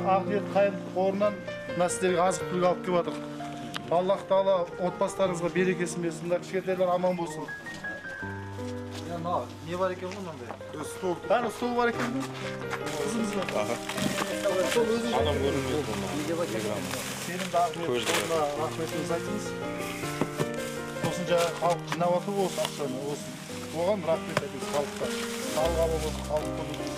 Ақ ниет қайырымдылық қорынан мына сіздерге азық түлік алып келіп жатырмық. Аллах тағала отбасыларыңызға берекесін берсін, мына кішкентайлар аман болсын. Не бар екен ғой мынандай? Стол. Бәрі стол бар екен ғой. Қызымыз бар. Стол өзіңіз. Адам көрінбейді бұны. Сенімді ақ ниет қорына рахметімізді айтыңыз. Сосын жаңағы халық жинап жатыр ғой осы ақшаны, осы. Оған рахмет айтыңыз халыққа. Халық аман болсын, халық көмектессін.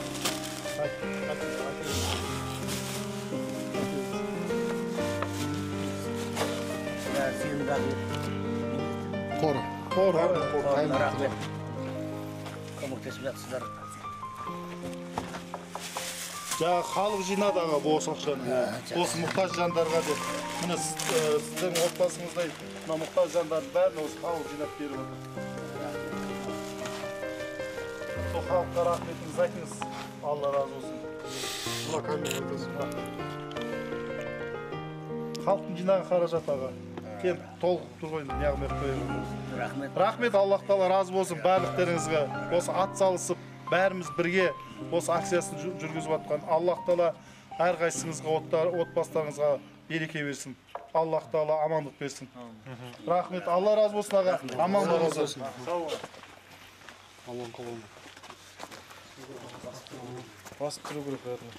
Сенімді ақ ниет. Қоры. Қоры. Рахмет. Көмектесіп жатсыздар. Жаңа халық жинады аға бұл осы ақшаны. Осы мұқтаж жандарға деп. Міне сіздің отбасыңыздай мына мұқтаж жандардың бәрін осы халық жинап беріп отыр. Сол халыққа рахметіңізді айтыңыз. Алла разы болсын. Мына камера айтасың. Халықтың жинаған қаражаты аға. Кем толық тұр ғой, неғып қоямын. Рахмет. Рахмет, Аллах тағала разы болсын барлықтарыңызға. Осы ат салысып, бәріміз бірге осы акциясын жүргізіп жатқан Аллах тағала әрқайсыңызға, отбасыларыңызға береке берсін. Аллах тағала амандық берсін. Рахмет, Алла разы болсын аға. Аман болыңыз. Аман қалыңыз. Басып тұру керек бәріне.